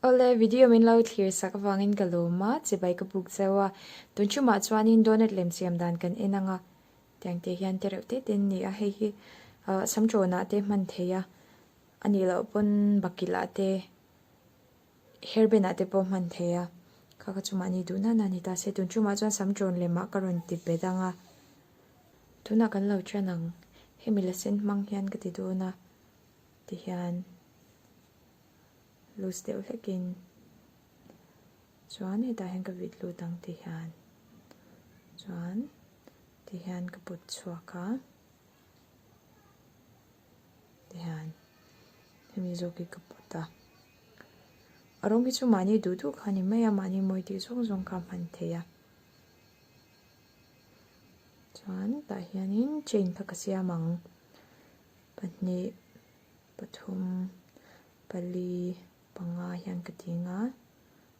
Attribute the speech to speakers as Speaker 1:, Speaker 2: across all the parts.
Speaker 1: Awle, video min lo thlir sak avangin ka lawm a, chibai ka buk zeuh a. Tun chumah chuanin donut lem siam dan kan en ang a, tiang te hian te reuh te te an ni a, hei hi samṭawnah te hman thei a, a nih loh pawn bakilh-ah te hairband-ah te pawh hman thei a, kha kha chu mahni duh nana a ni ta se. Tun chumah chuan samṭawn lemah ka rawn ti bet ang a, tunah kan lo ṭan ang, hemi la sen hmang hian ka ti dawn a, tihian. Loose deuh hlekin chuan hetah hian ka vit lut ang ti hian chuan ti hian ka put chhuak a ti hian hemi zawk hi ka put a a rawng hi chu mahni duh duh kha a ni mai a mahni mawi tih zawng zawng kha a hman thei a chuan tah hianin chain kha ka siam ang pahnih. Pathum, pali, panga hian ka ding a,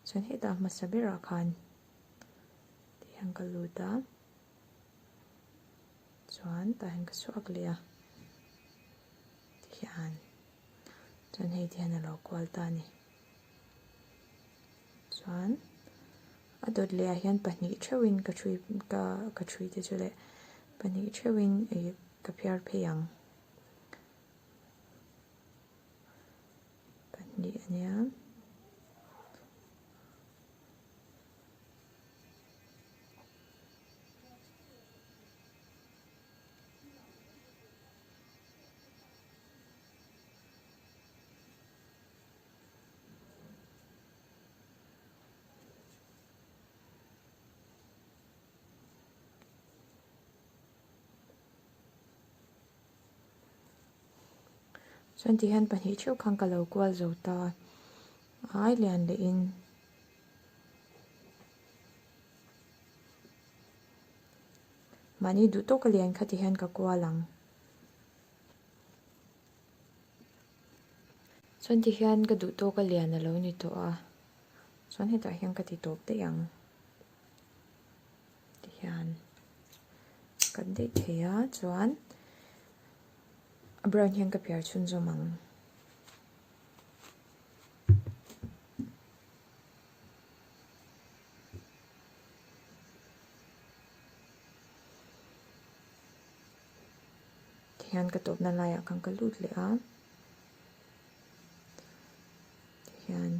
Speaker 1: chuan hetah hmasa berah khan ti hian ka lut a, chuan tah hian ka chhuak leh a, ti hian chuan hei ti hian a lo kual ta a ni. Chuan a dawt leh ah hian pahnih theuhin ka thui ka ka thui te chu leh pahnih theuhin ih ka phiar phei ang. Pahnih a nia. Chuan ti hian pahnih theuh khan ka lo kual zo ta ai lian leh in mahni duh tawk a lian kha ti hian ka kual ang. Chuan ti hian ka duh tawk a lian a lo ni tawh a chuan hetah hian ka ti tawp daih ang. Tihian kan daih thei a chuan a brown hian ka phiar chhunzawm ang. Tihian ka tawpna laiah khan ka lut leh a tihian.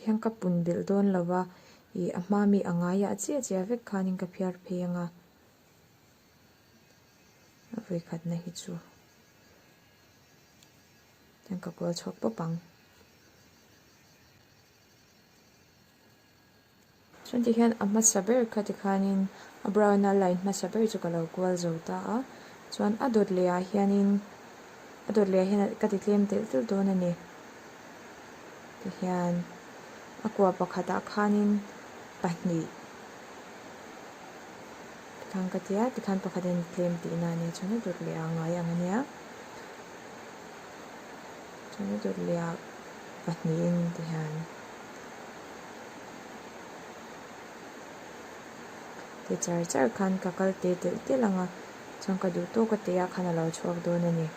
Speaker 1: Hian ka pun belh dawn lo va, ih a hma mi a ngai a chiah chiah vek khanin ka phiar phei ang a, a vawikhatna hi chu hian ka kual chhuak pawp ang. Chuan tihian a hmasa ber kha tikhanin a brown a line hmasa ber chu ka lo kual zo ta a, chuan a dawt leh ah hianin a dawt leh ah hian ka ti tlem telh telh dawn a ni. Tihian a kua pakhatah khanin pahnih tikhan ka ti a, tikhan pakhatin tlem tihna a nia chuan a dawt leh ah a ngai ang a nia, chuan a dawt leh ah pahnihin tihian. Ti char char khan ka kal te telh telh ang a, chuan ka duh tawk a teh ah khan a lo chhuak dawn a ni.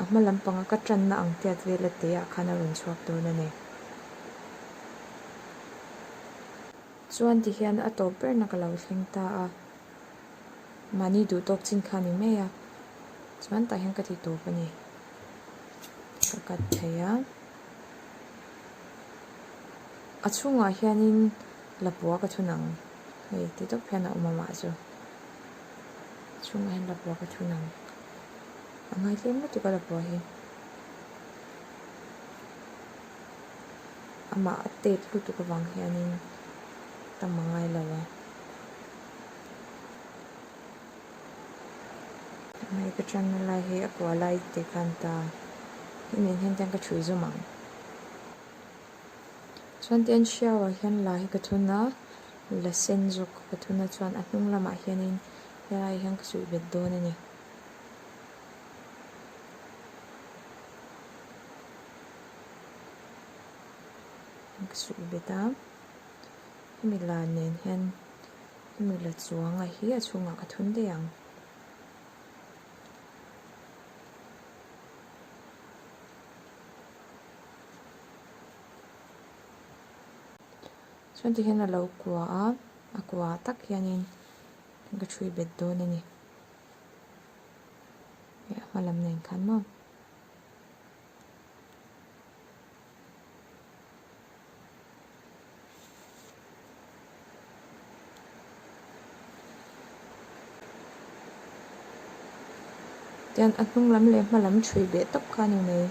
Speaker 1: A hma lampanga ka tanna ang tiat vel a teh ah khan a rawn chhuak dawn a ni. Chuan ti hian a tawp berna ka lo thleng ta a, mahni duh tawk chin kha a ni mai a, chuan tah hian ka ti tawp a ni. Ka cut thei a. A chhungah hianin lapua ka thun ang hei ti tawp hian a awm a mah chu a chhungah hian lapua ka thun ang a ngai tlem lutuk a lapua hi amah a tet lutuk avang hianin tam a ngai lo a. Hei ka tanna lai hi a kua lai te khan ta hemi hian tiang ka thui zawm ang. Chuan tian hriau ah hian la hi ka thun a, la sen zawk ka thun a chuan a hnung lamah hianin helai hian ka suih bet dawn a ni. Ka suih bet a, hemi la nen hian hemi la chuanga hi a chhungah ka thun daih ang. Chuan tihian a lo kua a, a kua tak hianin ka ṭhui bet dawn a ni. Hei a hma lam nen khan maw. Tian a hnung lam leh hma lam ṭhui beh tawp kha a ni mai.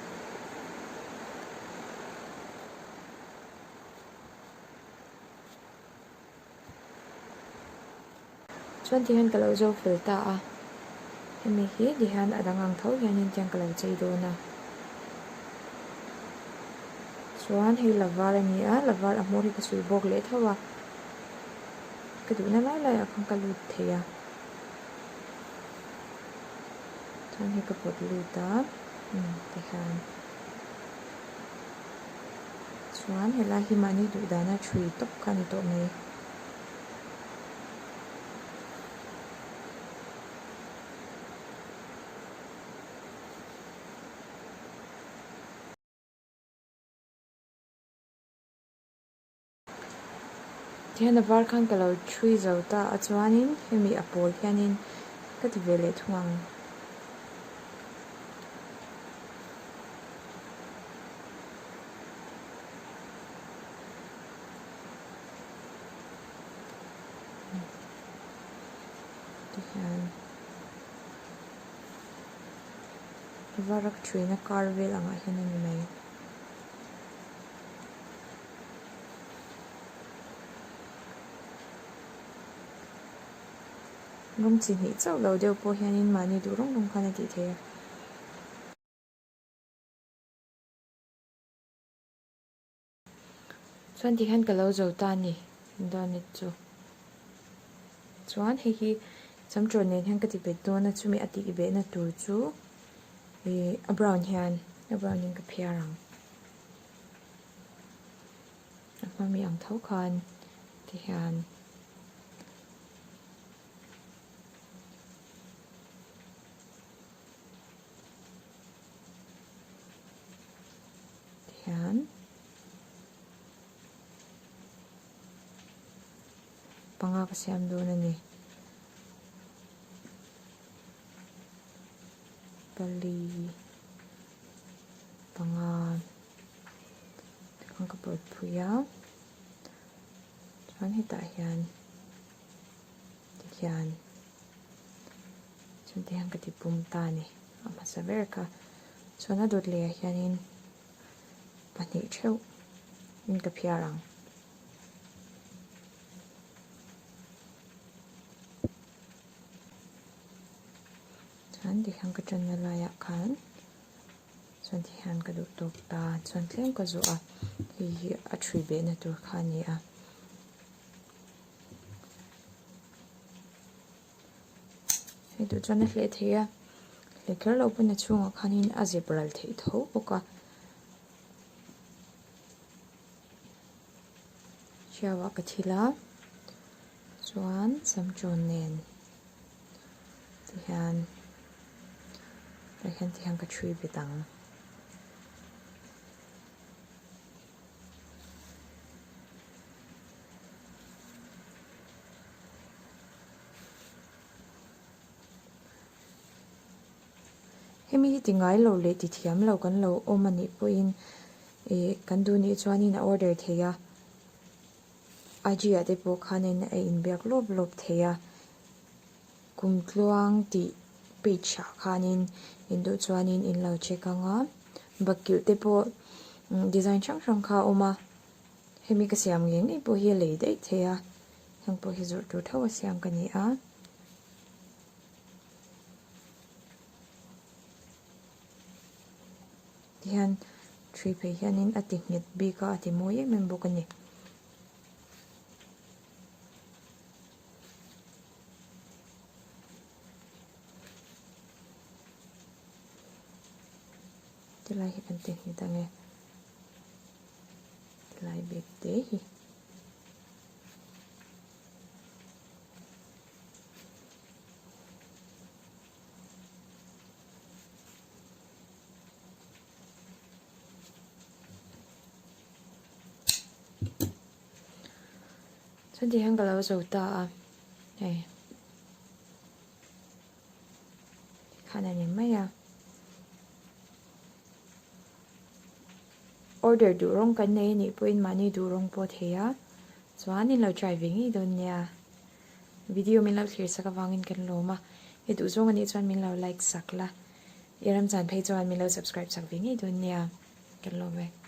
Speaker 1: Chuan tihian ka lo zo fel ta a, hemi hi tihian a dang ang tho hianin tiang ka lo chei dawn a. Chuan hei la var a ni a, la var a hmawr hi ka suih bawk leh tho a, ka duhna lai laiah khan ka lut thei a. Chuan hei ka pawt lut a, tihian. Chuan helai hi mahni duh dana thui tawp kha a ni tawh mai. Tihian a var khan ka lo thui zo ta a chuanin hemi a pawl hianin ka ti ve leh thung ang. Tihian varak thuina kar vel angah hian a ni mai. Rawng chi hnih chauh lo deuh pawh hianin mahni duh rawng rawng khan a tih theih a. Chuan tikhian ka lo zo ta a ni donut chu. Chuan hei hi samṭawn nen hian ka ti bet dawn a chumi a tih behna tur chu ih a brown hian a brown in ka phiar ang. A hma mi ang tho khan tihian. Tihian panga ka siam dawn a ni. Pali panga tikhan ka pawt phui a chuan hetah hian tikhian chuan tihian ka ti pum ta a ni a hmasa ber kha chuan a dawt leh ah hianin pahnih theuh in ka phiar ang. Chuan tikhian ka tanna laiah khan chuan tikhian ka duh tawk ta chuan tlem ka zawh a hei hi a thui behna tur kha a ni a. Hei duh chuan a hleh thei a, hleh kher loh pawn a chhungah khanin a zep ral theih tho bawk a. Hriauah ka thil a, chuan samṭawn nen tihian tah hian tihian ka ṭhui bet ang. Hemi hi ti ngai lo leh ti thiam lo kan lo awm a nih pawhin ih kan duh nih chuanin a order thei a, IG ah te pawh khanin a inbiak lawp lawp thei a, kumtluang tih page ah khanin in duh chuanin in lo check ang a, bakilh te pawh design hrang hrang kha a awm a. Hemi ka siam ngei ngei pawh hi a lei daih thei a, heng pawh hi zawrh tur tho a siam ka ni a. Tihian ṭhui phei hianin a ti nghet bik a, a ti mawi em em bawk a ni. Tilai hi kan ti nghet ang e. Tilai bik te hi. Chuan ti hian ka lo zo ta a, hei tikhan a ni mai a. Order duh rawng kan nei anih pawhin mahni duh rawng pawh thei a, chuan in lo try ve ngei dawn nia. Video min lo thlir sak avangin kan lawm a, i duh zawng anih chuan min lo like sak la, i ramchan phei chuan min lo subscribe sak ve ngei dawn nia, kan lawm e.